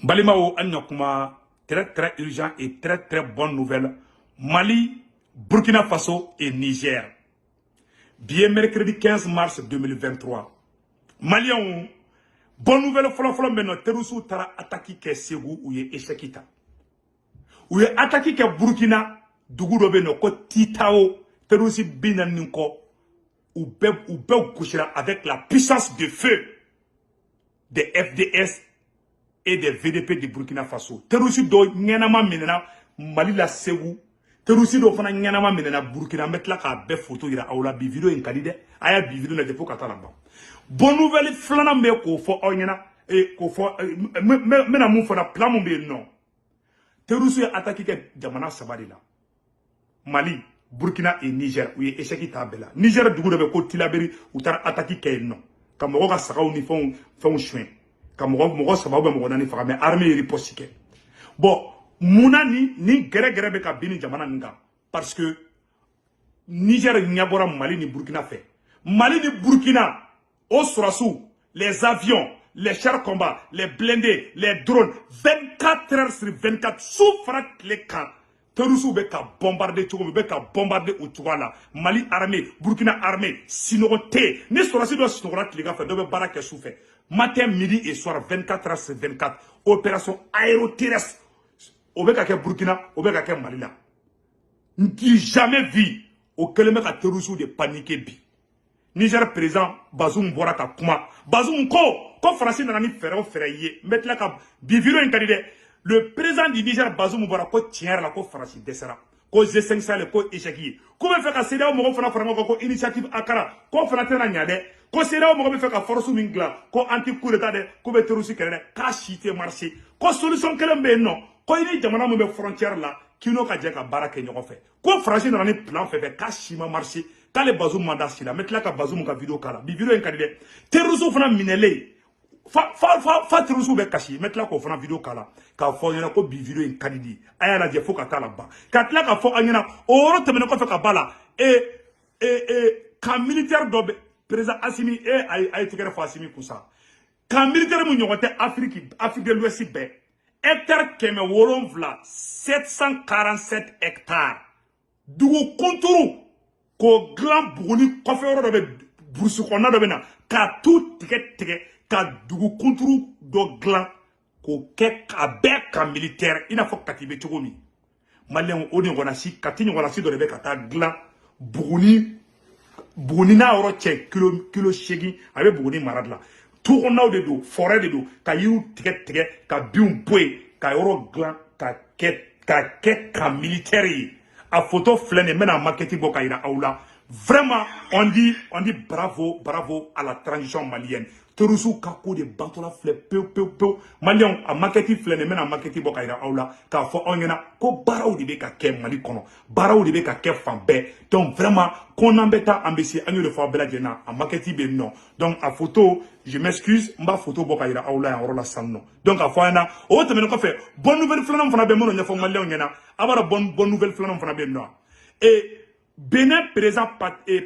Balimaw, an ɲakuma, très très urgent et très très bonne nouvelle. Mali, Burkina Faso et Niger. Bi ye mercredi 15 mars 2023. Maliens, bonne nouvelle fɔlɔ fɔlɔ bɛ nɔ: terroriste taara attaque kɛ Segu, u ye échec ta. U ye attaque kɛ Burkina, dugu dɔ bɛ yen nɔ ko Titao, terroriste 40 ni kɔ, u bɛɛ gosira avec la puissance de feu des FDS et des VDP de Burkina Faso. Terroriste dɔ ɲɛnama minɛna Mali la Segu, terroriste dɔ fana ɲɛnama minɛna Burkina. An bɛ tila k'a bɛɛ photo yira aw la. Bi vidéo in ka di dɛ, a y'a bi vidéo lajɛ fo ka taa la ban. Bonne nouvelle filanan bɛ k'o fɔ aw ɲɛna, k'o fɔ, n bɛna mun fɔ, plan mun bɛ yen nɔ. Terroriste ye attaque kɛ jamana saba de la: Mali, Burkina et Niger. U ye échec ta bɛɛ la. Niger, dugu dɔ bɛ ko Tilaberi, u taara attaque kɛ yen nɔ ka mɔgɔ ka sagaw ni fɛnw suɲɛ, ka mɔgɔ saba ou bien mɔgɔ naani faga, mais armée ye riposte kɛ. Bon, munna ni gɛrɛgɛrɛ bɛ ka bin ni jamana nin kan? Parce que Niger ɲɛ bɔra Mali ni Burkina fɛ. Mali ni Burkina o sɔrɔsiw, les avions, les chars combat, les blindés, les drones, 24 heures sur 24, su fara tile kan, terroristes bɛ ka bombarder cogo min, u bɛ ka bombarder o cogoya la. Mali armée, Burkina armée, sinɔgɔ tɛ yen. Ni sɔrɔsi dɔ sunɔgɔra tilegan fɛ, dɔ bɛ baara kɛ su fɛ, matin, midi et soir, 24 heures sur 24. Opération aéroterrestre o bɛ ka kɛ Burkina, o bɛ ka kɛ Mali la, du jamais vu. O kɛlen bɛ ka terroristes de paniquer bi. Niger président Bazoum bɔra ka kuma. Bazoum ko Faransi nana ni fɛɛrɛ o fɛɛrɛ ye, n bɛ tila ka bi vidéo in ka di dɛ. Le président du Niger Bazoum bɔra ko tiɲɛ yɛrɛ la, ko Faransi dɛsɛra, ko G5 Sahel ko échec ye, k'u bɛ fɛ ka CEDEAO mɔgɔw fana fara ɲɔgɔn kan, ko initiative Akara k'o fana tɛna ɲa dɛ, ko CEDEAO mɔgɔ bɛ fɛ ka force min dilan ko anti coup d'état dɛ, k'u bɛ terroriste kɛlɛ dɛ, k'a si tɛ marcher, ko solution kelen bɛ yen nɔ, ko i ni jamana min bɛ frontière la, k'i n'o ka jɛ ka baara kɛ ɲɔgɔn fɛ. Ko Faransi nana ni plan fɛn fɛn, k'a si ma marcher, k'ale Bazoum ma da si la. N bɛ tila ka Bazoum ka vidéo k'a la. Bi vidéo in ka di dɛ. Terroriste fana minɛlen fa fa fa fa, terroriste bɛ kasi. N bɛ tila k'o fana vidéo k'a la k'a fɔ aw ɲɛna ko bi vidéo in ka di di. A y'a lajɛ fo ka taa la ban. Ka tila k'a fɔ aw ɲɛna, o yɔrɔ tɛmɛnen kɔfɛ ka ba la, e e e camp militaire dɔ bɛ président Assimi e a ye tɛgɛrɛ fɔ Assimi kun sa. Camp militaire mun ɲɔgɔn tɛ Afrique, Afrique de l'Ouest bɛɛ, hectare 700, 747 hectares, dugu kunturu k'o dilan Buguni kɔfɛ yɔrɔ dɔ bɛ, burusi kɔnɔna dɔ bɛ na, ka tu tigɛ tigɛ ka dugu kunturu dɔ dilan k'o kɛ a bɛɛ camp militaire, i n'a fɔ Kati bɛ cogo min. Maliyɛnw, o ɲɔgɔnna si, Kati ɲɔgɔnna si dɔ de bɛ ka taa dilan Buguni. Buguni n'a yɔrɔ cɛ kilo 8, a bɛ Buguni mara de la. Tu kɔnɔnaw de don, forêt de don, ka yiriw tigɛ tigɛ, ka binw bɔ yen, ka yɔrɔ dilan ka kɛ camp militaire ye. A photo filɛ nin ye, n bɛna maquette bɔ ka yira aw la. Vraiment, on dit bravo, bravo à la transition malienne. Terroriste ka ko de bantɔla filɛ pewu pewu pewu. Maliyɛnw, a maquette filɛ nin ye, n bɛna maquette bɔ ka yira aw la k'a fɔ aw ɲɛna ko baaraw de bɛ ka kɛ Mali kɔnɔ, baaraw de bɛ ka kɛ fan bɛɛ. Donc vraiment, ko n'an bɛ taa, an bɛ se, an y'o de fɔ aw bɛɛ lajɛlen na. A maquette bɛ yen nɔ. Donc a photo, je m'excuse, n b'a photo bɔ ka yira aw la yan yɔrɔ la sisan nɔ. Donc a fɔ aw ɲɛna, o tɛmɛnen kɔfɛ, bonne nouvelle filanan fana bɛ minnu ɲɛfɔ maliyɛnw ɲɛna. A b'a dɔn, bonne nouvelle filanan fana bɛ yen nɔ. Et Benin président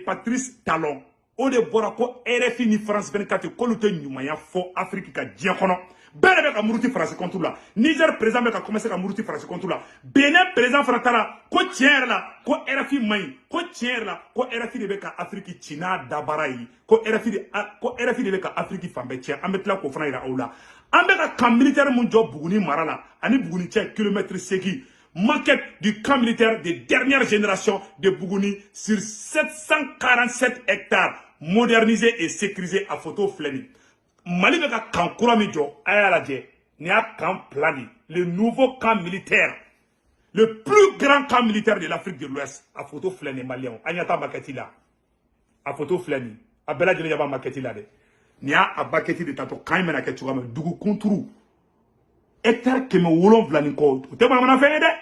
Patrice Talon, o de bɔra ko RFI ni France 24, k'olu tɛ ɲumanya fɔ Afrique ka diɲɛ kɔnɔ. Bɛɛ de bɛ ka muruti Faransi contre la. Niger président bɛ ka commencer ka muruti Faransi contre la. Benin président fana taara ko tiɲɛ yɛrɛ la, ko RFI man ɲi, ko tiɲɛ yɛrɛ la, ko RFI de bɛ ka Afrique ci n'a dabara ye, ko RFI de bɛ ka Afrique fan bɛɛ tiɲɛ. An bɛ tila k'o fana yira aw la. An bɛ ka camp militaire mun jɔ Buguni mara la ani Buguni cɛ kilomètre 8, maquette du camp militaire de dernière génération de Bougouni sur 747 hectares, modernisé et sécurisé. A photo filɛ nin. Mali bɛ ka camp kura min jɔ, a y'a lajɛ, nin y'a camp plan de, le nouveau camp militaire, le plus grand camp militaire de l'Afrique de l'Ouest. A photo filɛ nin. Maliyɛnw, an ɲɛ taa maquette la. A photo filɛ nin, a bɛɛ lajɛlen ɲɛ b'a maquette la dɛ. Nin y'a a maquette de tatɔ. Camp in bɛna kɛ cogoya min, dugu kunturu, hectare 700 ni kɔ, o tɛ manamana fɛn ye dɛ.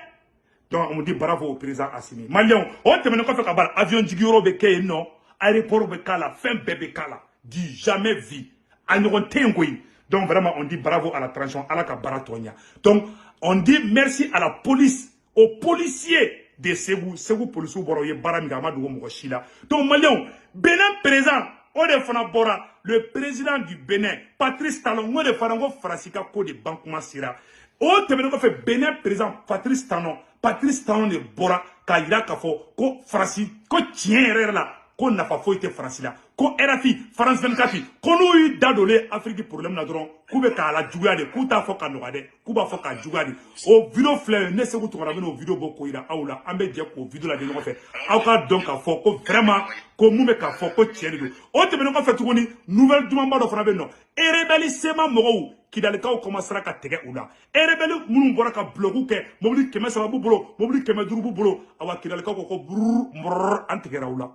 Donc on dit bravo au président Assimi. Maliyɛnw, o tɛmɛnen kɔfɛ ka ban, avion jigiyɔrɔ bɛ kɛ yen nɔ, aéroport bɛ k'a la, fɛn bɛɛ bɛ k'a la, du jamais vu, a ɲɔgɔn tɛ yen koyi. Donc vraiment, on dit bravo à la transition. Ala ka baara tɔ ɲa. Donc on dit merci à la police, aux policiers de Ségou. Ségou policiers bɔra, u ye baara min kɛ, a ma dogo mɔgɔ si la. Donc maliyɛnw, Benin président O de fana bɔra, le président du Bénin, Patrice Talon, n ko de fana ko Faransi ka ko de ban kuma sera. O tɛmɛnen kɔfɛ, Bénin président Patrice Talon, Patrice Talon de bɔra k'a yira k'a fɔ ko Faransi ko tiɲɛ yɛrɛ yɛrɛ la, ko nafa foyi tɛ Faransi la, ko RFI, France 24, ko n'u y'i da donlen Afrique problème na dɔrɔn, k'u bɛ k'a la juguya de, k'u t'a fɔ ka nɔgɔya dɛ, k'u b'a fɔ k'a juguya de. O vidéo filɛ, ne Sékou Tounkara bɛna o vidéo bɔ k'o yira aw la. An bɛ jɛ k'o vidéo lajɛ ɲɔgɔn fɛ, aw k'a dɔn k'a fɔ ko vraiment ko mun bɛ k'a fɔ ko tiɲɛ de don. O tɛmɛnen kɔfɛ tuguni, nouvelle dumanba dɔ fana bɛ yen nɔ. Rebelle CMA mɔgɔw, Kidalikaw commencera ka tɛgɛ u la. Rebelle minnu bɔra ka bloc kɛ, mobili 300 b'u bolo, mobili 500 b'u bolo. Awa, Kidalikaw ko ko brrr mbrrr, an tigɛra u la.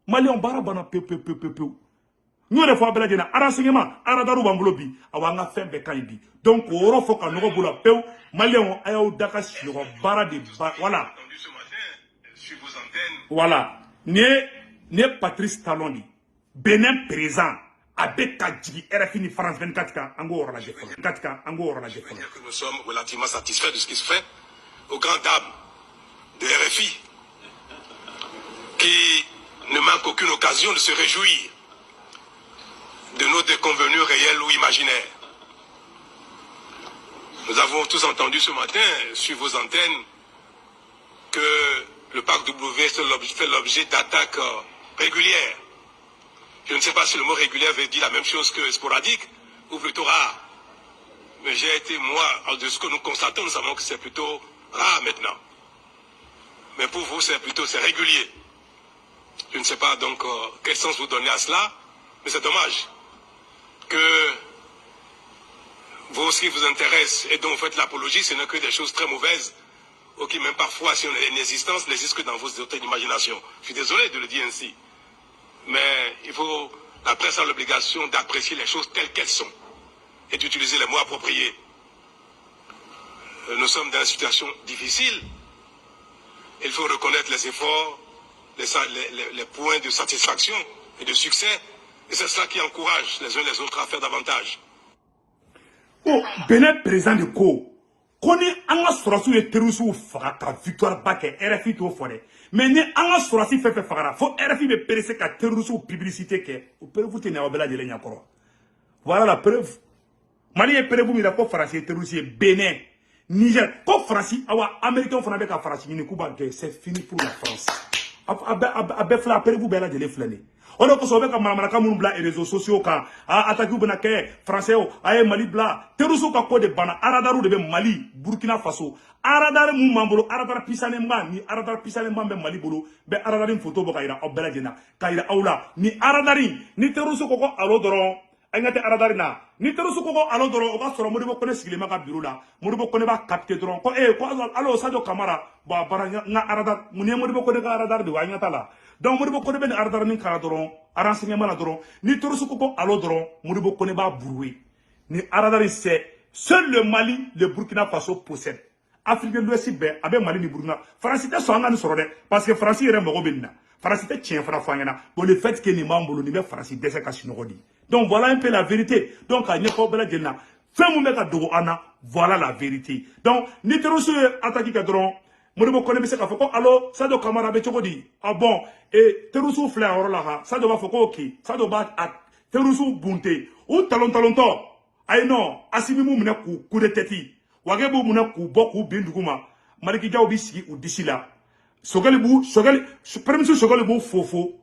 Maliyɛnw, baara banna pewu pewu pewu pewu pewu. N y'o de fɔ a bɛɛ lajɛlen na, renseignement radar b'an bolo bi. Awa, an ka fɛn bɛɛ ka ɲi bi. Donc k'o yɔrɔ fɔ ka nɔgɔ b'u la pewu. Maliyɛnw, a y'aw da ka sunɔgɔ, baara de ba. Voilà, voilà, nin ye Patrice Talon de, Benin président, a bɛ ka jigin RFI ni France 24 kan. An k'o yɔrɔ lajɛ fɔlɔ, 4 kan, an k'o yɔrɔ lajɛ fɔlɔ. Nous sommes relativement satisfaits de ce qui se fait, au grand dam de RFI, qui ne manque aucune occasion de se réjouir de nos déconvenues réelles ou imaginaires. Nous avons tous entendu ce matin, sur vos antennes, que le parc W fait l'objet d'attaques régulières. Je ne sais pas si le mot régulière veut dire la même chose que sporadique ou plutôt rare. Mais j'ai été, moi, de ce que nous constatons, nous savons que c'est plutôt rare maintenant. Mais pour vous, c'est plutôt c'est régulier. Je ne sais pas donc quel sens vous donnez à cela, mais c'est dommage que vous, ce qui vous intéresse et dont vous faites l'apologie, ce n'est que des choses très mauvaises, ou qui même parfois, si on a une existence, n'existent que dans vos imaginations. Je suis désolé de le dire ainsi. Mais il faut, la presse a l'obligation d'apprécier les choses telles qu'elles sont et d'utiliser les mots appropriés. Nous sommes dans une situation difficile. Il faut reconnaître les efforts, les points de satisfaction et de succès. Et c'est cela qui encourage les uns les autres à faire davantage. Ko Benin président de ko ko ni an ka sɔrɔsiw ye terroristew faga ka victoire ba kɛ, RFI t'o fɔ dɛ, mais ni an ka sɔrɔsi fɛn fɛn fagara, fo RFI bɛ pressé ka terroristew publicité kɛ. O preuve tɛ nin aw bɛɛ lajɛlen ɲɛkɔrɔ. Voilà la preuve. Mali ye preuve min yira ko Faransi ye terroriste ye, Benin, Niger, ko Faransi, awa, Américain fana bɛ ka Faransi ɲini k'u b'a gɛn. C'est fini pour la France. A bɛɛ filɛ, a preuve bɛɛ lajɛlen filɛ nin ye. O de kosɔn, o bɛ ka manamanakan minnu bila réseaux sociaux kan, a attaque bɛna kɛ, Français a ye Mali bila, terroriste ka ko de banna. Radar de bɛ Mali, Burkina Faso, radar mun b'an bolo, radar puissanenba ni radar puissanenba bɛ Mali bolo. Bɛ radar in photo bɔ ka yira aw bɛɛ lajɛlen na, ka yira aw la ni radar in. Ni terroriste ko ko allo dɔrɔn, an ka tɛ radar na. Ni terroriste ko ko allo dɔrɔn, o b'a sɔrɔ Modibo Kone sigilen b'a ka bureau la. Modibo Kone b'a capter dɔrɔn ko ee, ko allo, Sadio Kamara. Bon, a baara n ka radar mun ye? Modibo Kone ka radar de wa, an ɲɛ t'a la. Donc Modibo Kone bɛ nin radar nin kala dɔrɔn, renseignement la dɔrɔn, ni terroriste ko ko allo dɔrɔn, Modibo Kone b'a brouiller. Ni radar, c'est seul le Mali, le Burkina Faso possède. Afrique de l'Ouest bɛɛ, a bɛ Mali ni Burkina. Faransi tɛ sɔn an ka nin sɔrɔ dɛ, parce que Faransi yɛrɛ mago bɛ nin na. Faransi tɛ tiɲɛ fana fɔ an ɲɛna. Bon, le fait que nin b'an bolo, nin bɛ Faransi dɛsɛ ka sunɔgɔ di. Donc voilà un peu la vérité. Donc k'a ɲɛfɔ bɛɛ lajɛlen na, fɛn mun bɛ ka dogo an na, voilà la vérité. Donc ni terroriste ye attaque kɛ dɔrɔn, Modibo Kone bɛ se k'a fɔ ko allo, Sadio Kamara bɛ cogo di? Ah bon, e terroriste filɛ a yɔrɔ la han. Sadio b'a fɔ ko ok. Sadio b'a a terroriste bunte u talon talontɔ. Ayi non, Assimi m'u minɛ k'u coup de tête, Wage b'u minɛ k'u bɔ k'u bin dugu ma. Maliki Jaw b'i sigi u disi la, Sogɛli b'u, Sogɛli, premier ministre Sogɛli b'u fofo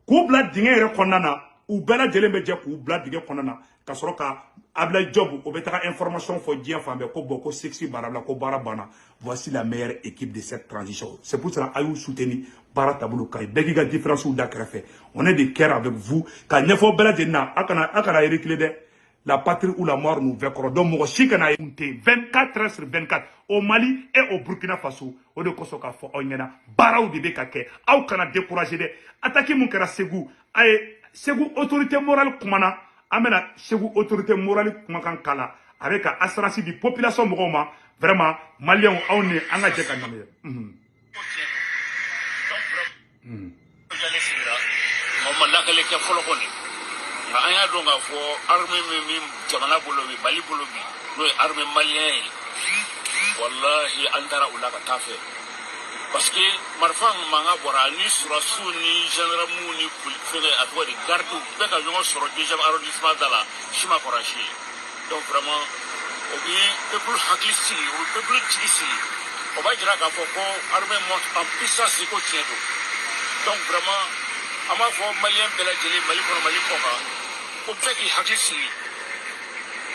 k'u bila dingɛ yɛrɛ kɔnɔna na. U bɛɛ lajɛlen bɛ jɛ k'u bila dingɛ kɔnɔna na, ka sɔrɔ ka Ablaye Diop, o bɛ taga information fɔ diɲɛ fan bɛɛ ko bon, ko sexy baara bila, ko baara banna. Voici la meilleure équipe de cette transition. C'est pour cela, a y'u soutenir, baara taabolo ka ɲi. Bɛɛ k'i ka différence da kɛrɛfɛ, on est de cœur avec vous. Ka ɲɛfɔ bɛɛ lajɛlen na, a kana reculer dɛ. La patrie ou la mort nous vaincront. Donc mɔgɔ si kana tɛ 24 heures sur 24 au Mali et au Burkina Faso. O de kosɔn k'a fɔ aw ɲɛna, baaraw de bɛ ka kɛ, aw kana décourager dɛ. Attaque mun kɛra Segu, a ye Segu autorité morale kumana, an bɛna Segu autorité morale kumakan kala, a bɛ ka assurance di population mɔgɔw ma. Vraiment, Maliyɛnw, aw ni an ka jɛ ka ɲɔgɔn ye. Sigira nka ma lakale kɛ fɔlɔ kɔni, nka an y'a dɔn k'a fɔ armée min min jamana bolo bi, Mali bolo bi, n'o ye armée malien ye, walahi an taara o la ka taa fɛ. Parce que marifa mankan bɔra ni surasiw ni gendarmew ni fɛngɛ, a tɔgɔ di, gardiw bɛɛ ka ɲɔgɔn sɔrɔ deuxième arrondissement da la, si ma kɔrɔ si ye. Donc vraiment, o bi peuple hakili sigi, o bi peuple jigi sigi. O b'a jira k'a fɔ ko armée monte en puissance, ko tiɲɛ don. Donc vraiment, an b'a fɔ maliyɛn bɛɛ lajɛlen, Mali kɔnɔ, Mali kɔ kan, ko bɛɛ k'i hakili sigi,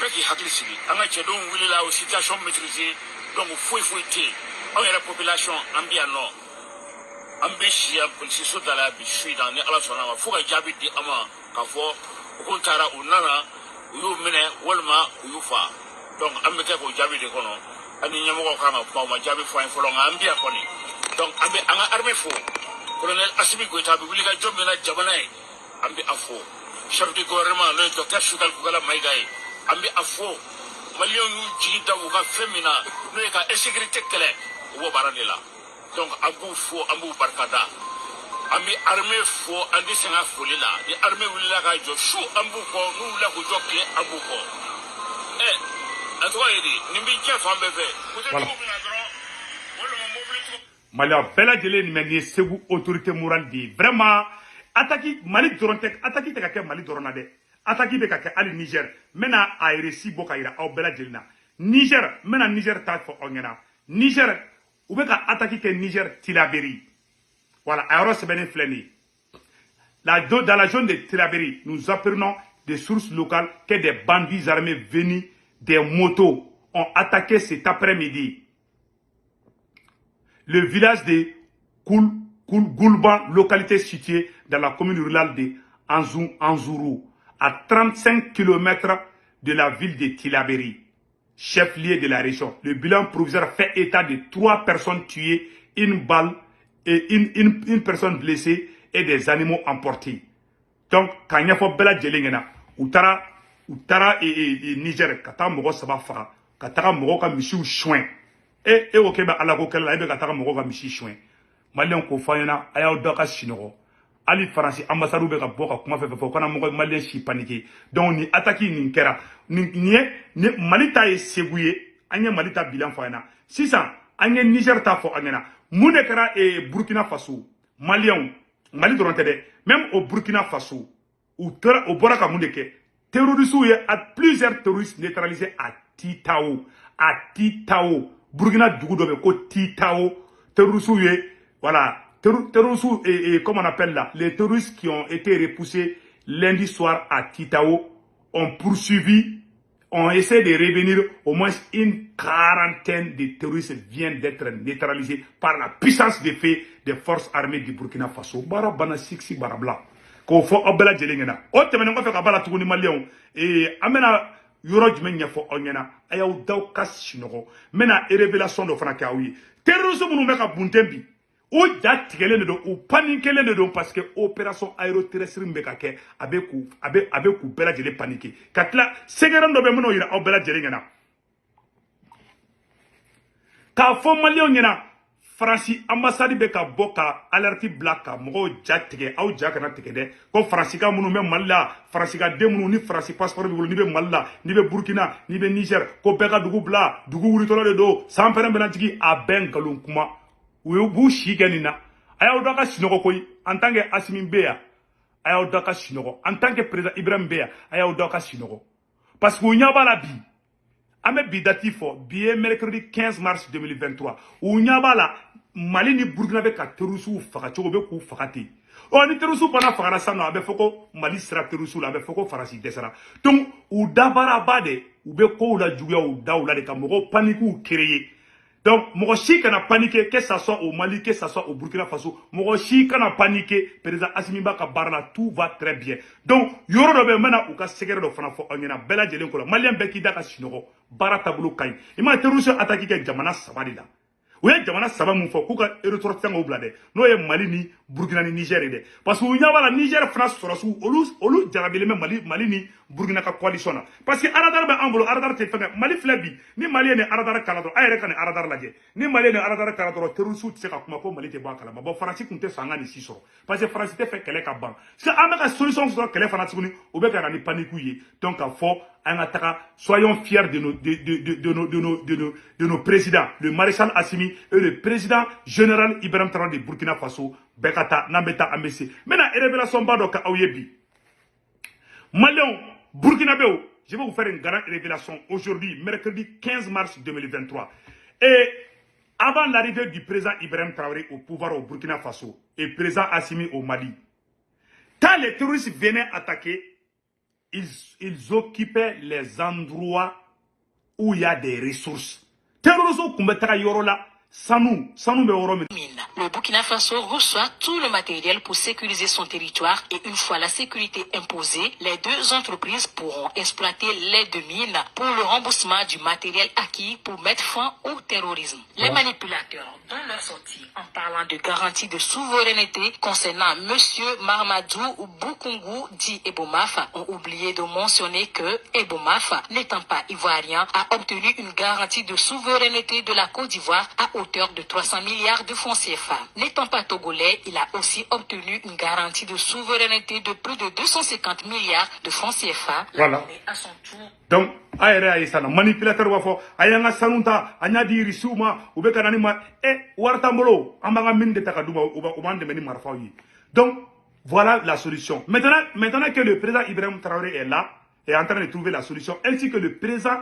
bɛɛ k'i hakili sigi. An ka cɛdenw wulila, o situation maîtrisée. Donc foyi foyi tɛ yen. Anw yɛrɛ population, an bɛ yan nɔ, an bɛ si yan polisiso da la bi su in na, ni Ala sɔnna ma, fo ka jaabi di an ma k'a fɔ u kun taara, u nana, u y'u minɛ walima u y'u fa. Donc an bɛ kɛ k'o jaabi de kɔnɔ. An ni ɲɛmɔgɔw kan ka kuma, u ma jaabi fɔ an ye fɔlɔ, nka an bɛ yan kɔni. Donc an bɛ an ka armée fo. Colonel Assimi Goïta bɛ wuli ka jɔ min na jamana ye, an bɛ a fo. Chef de gouvernement, n'o ye docteur Choguel Kokalla Maïga ye, an bɛ a fo. Maliyɛnw y'u jigi da u ka fɛn min na, n'o ye ka insécurité kɛlɛ, u b'o baara de la. Donc an b'u fo, an b'u barikada. An bɛ armée fo, an tɛ sɛgɛn foli la. Ni armée wulila ka jɔ su, an b'u kɔ. N'u wulila k'u jɔ tile, an b'u kɔ. Ɛ, a tɔgɔ ye di, nin bɛ diɲɛ fan bɛɛ fɛ. Voilà. Mototigiw bɛ na dɔrɔn walima mobilitigiw. Maliyɛn bɛɛ lajɛlen, nin bɛ nin ye Segu autorité morale de ye. Vraiment, attaque Mali dɔrɔn tɛ, attaque tɛ ka kɛ Mali dɔrɔn na dɛ, attaque bɛ ka kɛ hali Niger. N bɛna a récit bɔ ka yira aw bɛɛ lajɛlen na. Niger, n bɛna Niger ta fɔ aw ɲɛna. Niger, u bɛ ka attaque kɛ Niger, Tillabéri. Voilà, a yɔrɔ sɛbɛnnen filɛ nin ye. Dans la zone de Tillabéri, nous apprenons des sources locales que des bandits armés venus des motos ont attaqué cet après-midi le village de Goulban, localité située dans la commune rurale de Anzourou, à 35 km de la ville de Tillabéri, chef-lieu de la région. Le bilan provisoire fait état de trois personnes tuées, une balle et une personne blessée et des animaux emportés. Donc, k'a ɲɛfɔ bɛɛ lajɛlen ɲɛna, u taara Niger ka taa mɔgɔ saba faga, ka taga mɔgɔw ka misiw suɲɛ. E ko k'e bɛ Ala ko kɛlɛ la, e bɛ ka taga mɔgɔw ka misi suɲɛ. Maliyɛn k'o fɔ an ɲɛna, a y'aw da ka sinɔgɔ. Hali Faransi ambassade bɛ ka bɔ ka kuma fɛn fɛn fɔ, u kana mɔgɔ maliyɛn si paniquer. Donc nin attaque nin kɛra nin ye ni Mali ta ye Segu ye. An ye Mali ta bilan fɔ an ɲɛna. Sisan an ye Niger ta fɔ an ɲɛna. Mun de kɛra Burkina Faso? Maliyɛnw, Mali dɔrɔn tɛ dɛ, même au Burkina Faso, u taara, u bɔra ka mun de kɛ? Terroristes ye a plusieurs terroristes neutralisés à Titao, à Titao. Burkina dugu dɔ bɛ ko Titao. Terroristes ye, voilà, terroristes et comment on appelle là, les terroristes qui ont été repoussés lundi soir à Titao ont poursuivi, ont essayé de revenir. Au moins une quarantaine de terroristes viennent d'être neutralisés par la puissance de feu des forces armées du Burkina Faso. Bara bana siksi barabla. K'o fɔ aw bɛɛ lajɛlen ɲɛna. O tɛmɛnen kɔfɛ ka b'a la tuguni, maliyɛnw, an bɛna yɔrɔ jumɛn ɲɛfɔ aw ɲɛna? A y'aw daw ka sinɔgɔ. N bɛna révélation dɔ fana kɛ aw ye. Terroriste minnu bɛ ka bunten bi, u ja tigɛlen de don, u paniquelen de don, parce que opération aéroterrestre min bɛ ka kɛ, a bɛ k'u bɛɛ lajɛlen paniquer. Ka tila sɛgɛrɛ dɔ bɛ, n bɛn'o yira aw bɛɛ lajɛlen ɲɛna. K'a fɔ maliyɛnw ɲɛna, Faransi ambassade bɛ ka bɔ ka alerte bila ka mɔgɔw ja tigɛ. Aw ja kana tigɛ dɛ, ko Faransika minnu bɛ Mali la, Faransika den minnu ni Faransi passeport b'i bolo, n'i bɛ Mali la, n'i bɛ Burkina, n'i bɛ Niger, ko bɛɛ ka dugu bila, dugu wulitɔla de don, sanpɛrɛn bɛna jigin. A bɛɛ nkalon kuma. U ye b'u si kɛ nin na. A y'aw da ka sinɔgɔ koyi. En tant que Assimi bɛ yan, a y'aw da ka sinɔgɔ. En tant que président Ibrahim bɛ yan, a y'aw da ka sinɔgɔ, parce que u ɲɛ b'a la bi. An bɛ bi date fɔ, bi ye mercredi 15 mars 2023. U ɲɛ b'a la, Mali ni Burukina bɛ ka terroristew faga cogo, bɛ k'u faga ten. Ɔ, ni terroristew fana fagara sisan nɔ, a bɛ fɔ ko Mali sera terroristew la, a bɛ fɔ ko Faransi dɛsɛra. Donc u dabaraba de, u bɛ kow la juguya u daw la de, ka mɔgɔw paniquew créer. Donc mɔgɔ si kana paniquer, que ça soit au Mali, que ça soit au Burkina Faso, mɔgɔ si kana paniquer. Président Assimi b'a ka baara la, tout va très bien. Donc yɔrɔ dɔ bɛ yen, n bɛna u ka sɛgɛrɛ dɔ fana fɔ aw ɲɛna bɛɛ lajɛlen kɔrɔ. Maliyɛn bɛɛ k'i da ka sinɔgɔ, baara taabolo ka ɲi. I ma terroriste attaque kɛ jamana saba de la. U ye jamana saba mun fɔ k'u ka ressortissant bila dɛ, n'o ye Mali ni Burukina ni Niger ye dɛ, parce que u ɲɛ b'a la, Niger fana sɔrɔsiw, olu jarabilen bɛ Mali ni Burukina ka coalition na, parce que radar bɛ an bolo, radar tɛ fɛn kɛ. Mali filɛ bi, ni Mali ye nin radar kala dɔrɔn, a yɛrɛ ka nin radar lajɛ, ni Mali ye nin radar kala dɔrɔn, terroriste tɛ se ka kuma ko Mali tɛ bɔ a kalama. Bon, Faransi tun tɛ sɔn an ka nin si sɔrɔ, parce que Faransi tɛ fɛ kɛlɛ ka ban. Parce que an bɛ ka solution sɔrɔ kɛlɛ fana tuguni, u bɛ ka na ni panique ye. Donc k'a fɔ An ka taga, soyons fiers de nos de de de de nos de nos de nos de nos présidents, le maréchal Assimi et le président général Ibrahim Traoré de Burkina Faso. Bɛɛ ka taa, n'an bɛ taa, an bɛ se. N bɛna révélation ba dɔ kɛ aw ye bi. Maliens, Burkinabéw, je vais vous faire une grande révélation aujourd'hui, mercredi 15 mars 2023. Et avant l'arrivée du président Ibrahim Traoré au pouvoir au Burkina Faso et président Assimi au Mali, quand les terroristes venaient attaquer, ils occupaient les endroits où il y a des ressources. Terroristes kun bɛ taga yɔrɔ la, sanu, sanu bɛ yɔrɔ min. Mine. Le Burkina Faso reçoit tout le matériel pour sécuriser son territoire et une fois la sécurité imposée, les deux entreprises pourront exploiter les deux mines pour le remboursement du matériel acquis pour mettre fin au terrorisme. Les manipulateurs, dans leur sortie, en parlant de garantie de souveraineté concernant Monsieur Mahamadou Boukoungou dit Ebomaf, ont oublié de mentionner que Ebomaf, n'étant pas ivoirien, a obtenu une garantie de souveraineté de la Côte d'Ivoire à hauteur de 300 milliards de francs CFA. N'étant pas togolais, il a aussi obtenu une garantie de souveraineté de plus de 250 milliards de francs CFA. La Voilà. Guinée, à son tour, Donc a yɛrɛ y'a ye sisan nɔ, manipulateur b'a fɔ a y'an ka sanu ta, an y'a di Irisiw ma, u bɛ ka na ni ma ɛ wari t'an bolo, an b'an ka mine de ta ka d'u ma, u b'an dɛmɛ ni marifaw ye. Donc voilà la solution. Maintenant que le président Ibrahim Traoré est là, est en train de trouver la solution, ainsi que le président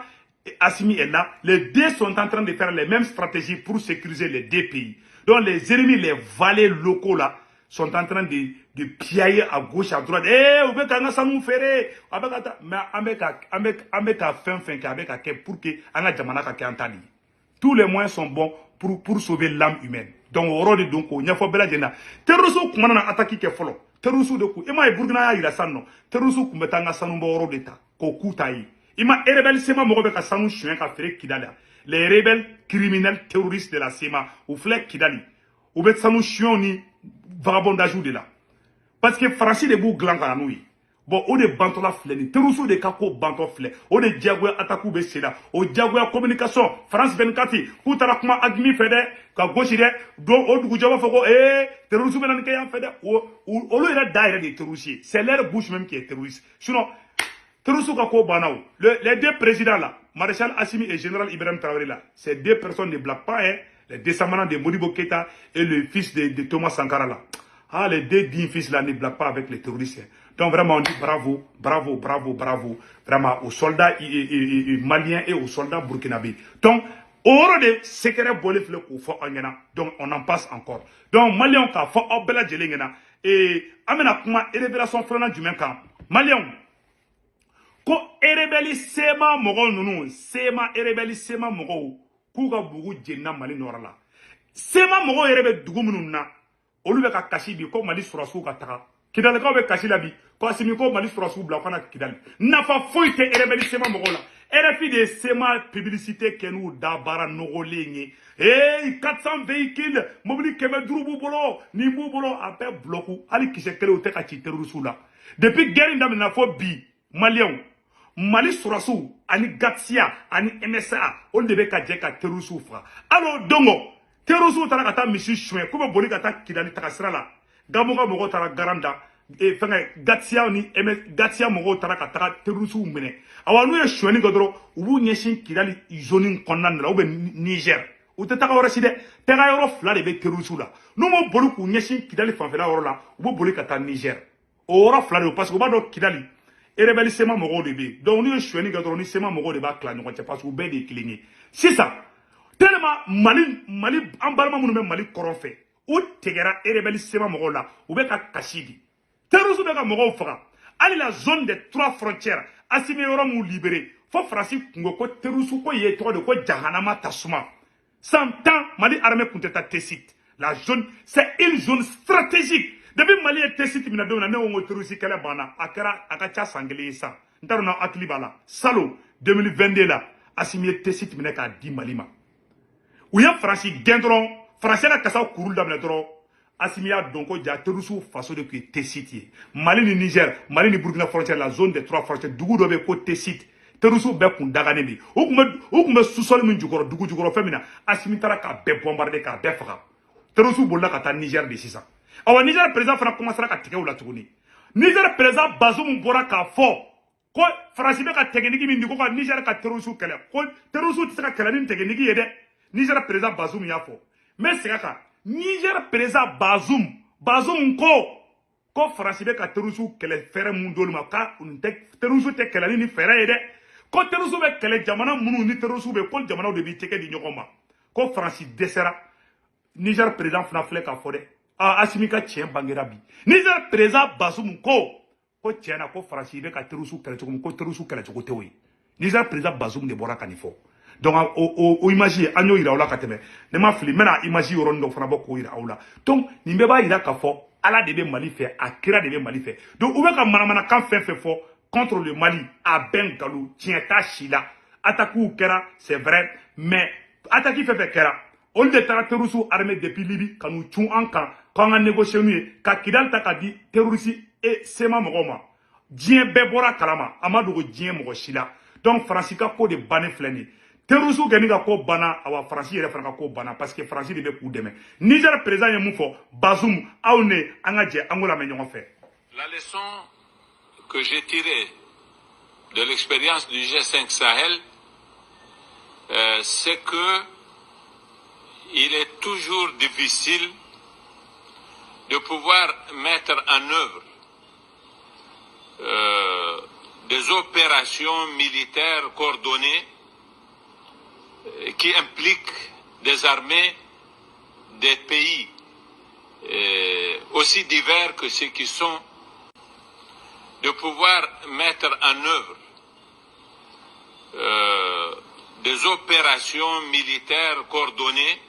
Assimi est là, les deux sont en train de faire les mêmes stratégies pour sécuriser les deux pays. Donc les ennemis, les valets locaux là, sont en train de piailler à gauche, à droite. Eh, u bɛ k'an ka sanu feere, a bɛ ka taa, mais an bɛ ka fɛn fɛn kɛ, a bɛ ka kɛ pour que an ka jamana ka kɛ an ta de ye. Tous les moyens sont bons pour sauver l'âme humaine. Donc o yɔrɔ de don k'o ɲɛfɔ bɛɛ lajɛlen na. Terroristes kun mana na attaque kɛ fɔlɔ, terroristes de kun, e m'a ye Burukina y'a yira sisan nɔ, terroristes kun bɛ taa an ka sanu bɔ yɔrɔ de ta k'o k'u ta ye. I ma rebelle CMA mɔgɔ bɛ ka sanu suɲɛ ka feere Kidali. Les rebelles criminels terroristes de la CMA, u filɛ Kidali, u bɛ sanu suɲɛw ni vagabondage de la, parce que Faransi de b'u dilan ka na n'u ye. Bon, o de bantɔla filɛ nin, terroristes de ka ko bantɔ filɛ, o de diyagoya attaque bɛ sen na, o diyagoya communication. France 24 k'u taara kuma AQMI fɛ dɛ, ka gosi dɛ, don o dugujɛ b'a fɔ ko ee, terroristes bɛ na nin kɛ yan fɛ dɛ. O olu yɛrɛ da yɛrɛ de ye terroriste ye, c'est leur bouche même qui est terroriste. Sinon terroristes ka ko banna o. Les deux présidents là, maréchal Assimi et général Ibrahim Traoré là, ces deux personnes ne blaguent pas, hein. Les descendants de Modibo Keïta et le fils de Thomas Sankara là, ah, les deux dignes fils là ne blaguent pas avec les terroristes, hein. Donc vraiment, on dit bravo, bravo, bravo, bravo, vraiment aux soldats maliens et aux soldats burkinabés. Donc, o yɔrɔ de secret bɔlen filɛ k'o fɔ aw ɲɛna. Donc on en passe encore. Donc Maliens, k'a fɔ aw bɛɛ lajɛlen ɲɛna, et an bɛna kuma révélation filanan jumɛn kan, Maliens? Ko rebelle CMA mɔgɔw ninnu, CMA, rebelle CMA mɔgɔw k'u ka bugu jenina Mali nɔrɔ la. CMA mɔgɔw yɛrɛ bɛ dugu minnu na, olu bɛ ka kasi bi ko Mali sɔrɔsiw ka taga. Kidalikaw bɛ kasi la bi ko Asimi ko Mali sɔrɔsiw bila u ka na Kidali. Nafa foyi tɛ rebelle CMA mɔgɔw la. RFI de ye CMA publicité kɛ n'u da baara nɔgɔlen ye. Hey, 400 véhicules, mobili 500 b'u bolo, nin b'u bolo, a bɛɛ bloku, hali kisɛ kelen u tɛ ka ci terroriste la. Depuis guerre in daminɛna fo bi, Maliyɛnw, Mali sɔrɔsiw ani GATIA ani MSA, olu de bɛ ka jɛ ka terroriste faga. Hali o don kɔ, terroriste taara ka taa misi suɲɛ k'u bɛ boli ka taa Kidali taga sira la, Gamu ka mɔgɔw taara garan da fɛngɛ GATIA ni GATIA mɔgɔw taara ka taga terroriste minɛ. Awa, n'u ye suɲɛni kɛ dɔrɔn, u b'u ɲɛsin Kidali zone kɔnɔna de la ou bien Niger. U tɛ taga yɔrɔ si dɛ, taga yɔrɔ fila de bɛ terroriste la. N'u ma boli k'u ɲɛsin Kidali fanfɛla yɔrɔ la, u bɛ boli ka taa Niger. O yɔrɔ fila de don, parce que u b'a dɔn Kidali rebelle CMA mɔgɔw de bɛ yen. Donc n'u ye suɲɛni kɛ dɔrɔn, ni CMA mɔgɔw de b'a tila ɲɔgɔn cɛ, parce que u bɛɛ de ye kelen ye. Sisan tellement Mali, an balima minnu bɛ Mali kɔrɔn fɛ, u tigɛra rebelle CMA mɔgɔw la, u bɛ ka kasi di. Terroriste bɛ ka mɔgɔw faga. Hali la zone des trois frontières, Asimi yɔrɔ mun libéré fo Faransi kun ko ko terroriste ko ye tɔgɔ de ko jahanama tasuma. San 10 Mali armée kun tɛ taa Tessit. La zone, c'est une zone stratégique. Depuis Mali ye Tessit minɛ don min na, ne ko n ko terroriste kɛlɛ banna. A kɛra a ka ca san kelen ye sisan, n t'a dɔn n'aw hakili b'a la. Salon 2022 la, Asimi ye Tessit minɛ k'a di Mali ma. U ye Faransi gɛn dɔrɔn, Faransi ka kasa kuru daminɛ dɔrɔn, Asimi y'a dɔn ko ja terroriste faso de tun ye Tessit ye. Mali ni Niger, Mali ni Burkina frontière, la zone des trois frontières, dugu dɔ bɛ yen ko Tessit, terroriste bɛɛ kun daganen de. U kun bɛ sous-sol min jukɔrɔ, dugu jukɔrɔ fɛn min na, Asimi taara k'a bɛɛ bombarder, k'a bɛɛ faga. Terroriste bolila ka taa Niger de sisan. Awa, Niger président fana commencera ka tigɛ u la tuguni. Niger président Bazoum bɔra k'a fɔ ko Ko Faransi bɛ ka technique min di ko ka Niger ka terroriste kɛlɛ, ko terroriste tɛ se ka kɛlɛ ni technique ye dɛ. Niger président Bazoum y'a fɔ. N bɛ segin a kan, Niger président Bazoum ko Faransi bɛ ka terroriste kɛlɛ fɛɛrɛ mun d'olu ma, k'a nin tɛ, terroriste tɛ kɛlɛ ni nin fɛɛrɛ ye dɛ. Ko terroriste bɛ kɛlɛ jamana minnu ni terroriste bɛ, ko jamanaw de b'i tɛgɛ di ɲɔgɔn ma. Ko Faransi dɛsɛra. Niger président fana filɛ k'a fɔ dɛ. Ah, Assimi ka tiɲɛ bangera bi. Niger président Bazoum ko tiɲɛ na, ko Faransi bɛ ka terroriste kɛlɛ cogo min, ko terroriste kɛlɛ cogo tɛ o ye. Niger président Bazoum de bɔra ka nin fɔ. Donc o image, an y'o yira aw la ka tɛmɛ. Ne ma fili, n bɛna image yɔrɔnin dɔ fana bɔ k'o yira aw la. Donc nin bɛɛ b'a yira k'a fɔ Ala de bɛ Mali fɛ, a kira de bɛ Mali fɛ. Donc u bɛ ka manamanakan fɛn fɛn fɔ contre le Mali, a bɛɛ nkalon, tiɲɛ t'a si la. Attaque kɛra, c'est vrai, mais attaque fɛn fɛn kɛra, olu de taara terroriste armé depuis Libye ka n'u cun an kan k'an ka négocier n'u ye ka Kidal ta ka di terroriste et CMA mɔgɔw ma. Diɲɛ bɛɛ bɔra kalama, a ma dogo diɲɛ mɔgɔ si la. Donc Faransi ka ko de bannen filɛ nin ye. Terroriste kɛni ka ko banna, awa Faransi yɛrɛ fana ka ko banna, parce que Faransi de bɛ k'u dɛmɛ. Niger président ye mun fɔ? Bazoum, aw ne an ka jɛ an k'o lamɛn ɲɔgɔn fɛ. La leçon que j'ai tirée de l'expérience du G5 Sahel, c'est que il est toujours difficile de pouvoir mettre en œuvre des opérations militaires coordonnées qui impliquent des armées des pays aussi divers que ceux qui sont, de pouvoir mettre en œuvre des opérations militaires coordonnées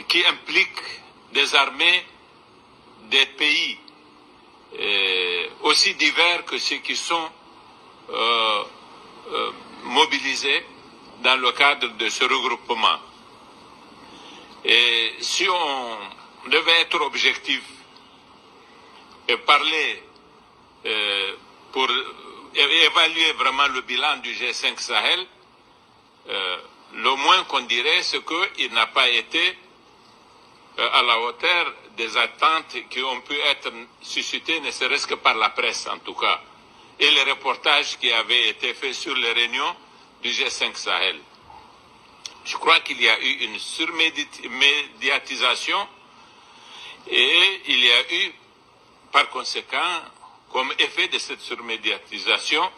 qui impliquent des armées des pays aussi divers que ceux qui sont mobilisés dans le cadre de ce regroupement. Et si on devait être objectif et parler pour évaluer vraiment le bilan du G5 Sahel, le moins qu'on dirait, c'est qu'il n'a pas été à la hauteur des attentes qui ont pu être suscitées, ne serait-ce que par la presse en tout cas, et les reportages qui avaient été faits sur les réunions du G5 Sahel. Je crois qu'il y a eu une surmédiatisation et il y a eu, par conséquent, comme effet de cette surmédiatisation,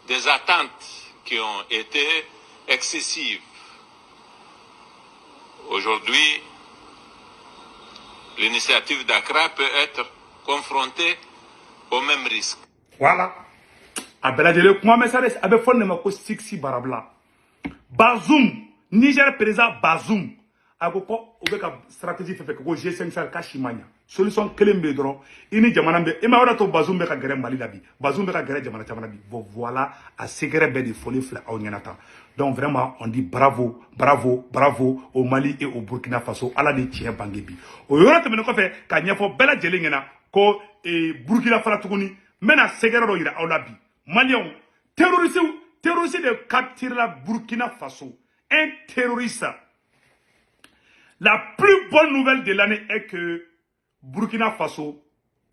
des attentes qui ont été excessives. Aujourd'hui, l'initiative d'Accra peut être confrontée au même risque. Voilà, a bɛɛ lajɛlen kuma message a bɛ fɔ nin de ma ko siksi barabila. Bazoum, Niger président Bazoum, a ko u bɛ ka stratégie fɛn fɛn kɛ ko G5 Sahel, k'a si ma ɲa. Solution kelen bɛ yen dɔrɔn, i ni jamana bɛ i ma o de to Bazoum bɛ ka gɛrɛ Mali la bi, Bazoum bɛ ka gɛrɛ jamana caman na bi. Bon, voilà, a secret bɛɛ de fɔlen filɛ aw ɲɛna tan. Donc vraiment, on dit bravo, bravo, bravo au Mali et au Burkina Faso. Ala ni tiɲɛ bange bi. O yɔrɔ tɛmɛnen kɔfɛ, ka ɲɛfɔ bɛɛ lajɛlen ɲɛna ko Burkina fana tuguni, n bɛna secret dɔ yira aw la bi. Maliyɛnw, terroriste de capture la Burkina Faso, un terroriste. La plus bonne nouvelle de l'année est que Burkina Faso,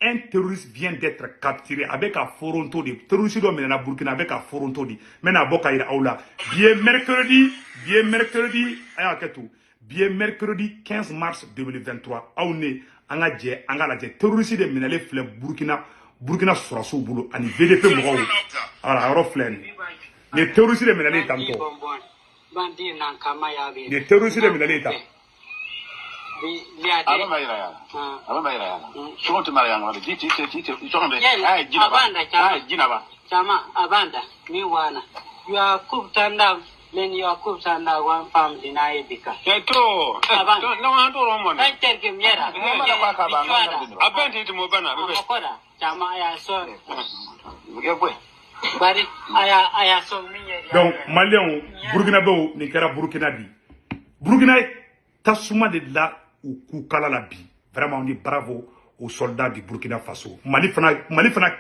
un terroriste vient d'être capturé avec un foronto de terroriste dɔ minɛna Burkina avec un foronto de. N bɛna bɔ ka yira aw la. Bi ye mercredi, bi ye mercredi, a y'a kɛ to. Bi ye mercredi 15 mars 2023. Aw ne an ka jɛ an ka lajɛ, terroriste de minɛlen filɛ Burkina sɔrɔsiw bolo ani VDP mɔgɔw. Voilà, a yɔrɔ filɛ nin ye. Nin ye terroriste de minɛlen tantɔ. Nin ye terroriste de minɛlen tan. A bɛ ma yira yan, a bɛ ma yira yan. Sogo tɛ mara yan nɔ, ji ti ti ti sogo bɛ. A ye ji na ba, a ye ji na ba. Chama abanda mi wana you kubtanda len you kubtanda wan fam dinaye bika. To, Abanda. no an to ro mo ne. Kan terke mera. Mo ma ba ka ba. A ben ti mo bana be. Koda chama aya so. Ye koyi. Bari aya so mi yeri. Donc maliyɛnw, burkinabɛw, nin kɛra Burkina bi. Burkina ye tasuma de la u kukala la bi. Vraiment, on dit bravo aux soldats du Burkina Faso. Mali fana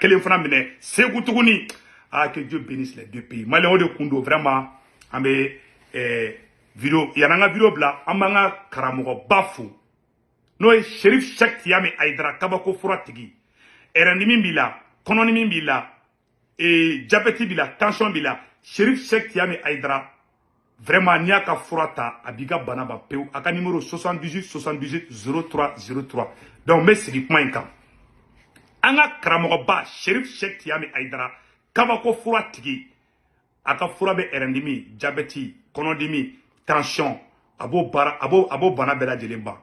kelen fana minɛ Segu tuguni. Ah, que Dieu bénisse les deux pays. Maliyɛnw, o de kun don. Vraiment, an bɛ vidéo yan'an ka vidéo bila, an b'an ka karamɔgɔba fo, n'o ye Cherif Cheikh Tiyami Ayidara, kabako fura tigi. Ɛrɛndimi b'i la, kɔnɔdimi b'i la. Et diabète b'i la, tension b'i la, Chérif Cheick Tiame Aïdara, vraiment n'i y'a ka fura ta, a b'i ka bana ban pewu. A ka numéro 78 78 03 03. Donc n bɛ segin kuma in kan. An ka karamɔgɔba Chérif Cheick Tiame Aïdara, kabako fura tigi, a ka fura bɛ ɛrɛndimi, diabète, kɔnɔdimi, tension, a b'o baara, a b'o bana bɛɛ lajɛlen ban.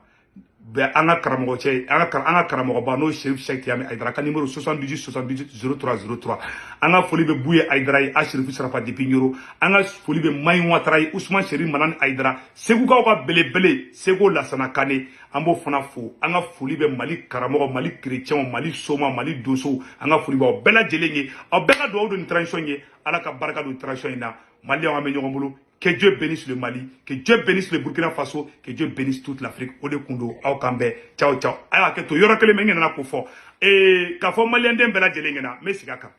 Bɛ an ka karamɔgɔ cɛ, an ka karamɔgɔba, n'o ye Chérif Cheick Tiame Aïdara, ka numéro 78 78 03 03. An ka foli bɛ Buye Aïdara ye, Asherifu Sarafa depuis Ɲoro. An ka foli bɛ Mayi Watara ye, Usman Chérif Manani Aïdara, Segukaw ka belebele, Sego Lasana Kane, an b'o fana fo. An ka foli bɛ Mali karamɔgɔ, Mali chrétien, Mali soma, Mali donsow, an ka foli b'aw bɛɛ lajɛlen ye. Aw bɛɛ ka dugawu don nin transition ye, Ala ka barika don transition in na. Maliyɛnw, an bɛ ɲɔgɔn bolo. Que Dieu bénisse le Mali, que Dieu bénisse le Burkina Faso, que Dieu bénisse toute l'Afrique. O de kun don, aw kan bɛn. Ciao ciao. A y'a kɛ to yɔrɔ kelen min ɲinɛna k'o fɔ. Ee, k'a fɔ maliyɛnden bɛɛ lajɛlen ɲɛna, n bɛ segin a kan.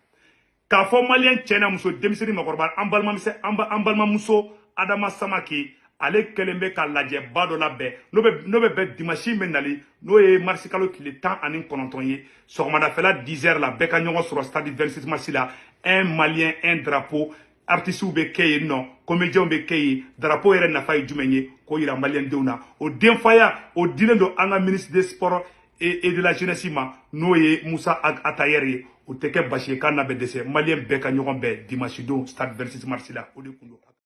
K'a fɔ maliyɛn cɛ n'a muso, denmisɛnnin, makɔrɔba, an balimamuso, an balimamuso Adama Samake, ale kɛlen bɛ ka lajɛba dɔ labɛn, n'o bɛ bɛn dimanche min bɛ nali, n'o ye marisi kalo tile 19 ye, sɔgɔmadafɛla 10 heures la, bɛɛ ka ɲɔgɔn sɔrɔ stade 26 mars la. Un Malien, un drapeau. Artistes bɛ kɛ yen nɔ, comédiens bɛ kɛ yen. Drapeau yɛrɛ nafa ye jumɛn ye, k'o yira maliyɛndenw na. O denfaya o dilen don an ka ministre des Sports et de la Jeunesse ma, n'o ye Musa Atayɛri ye. O tɛ kɛ basi ye k'a na bɛ dɛsɛ. Maliyɛn bɛɛ ka ɲɔgɔn bɛn dimanche don stade 26 mars la. O de kun don.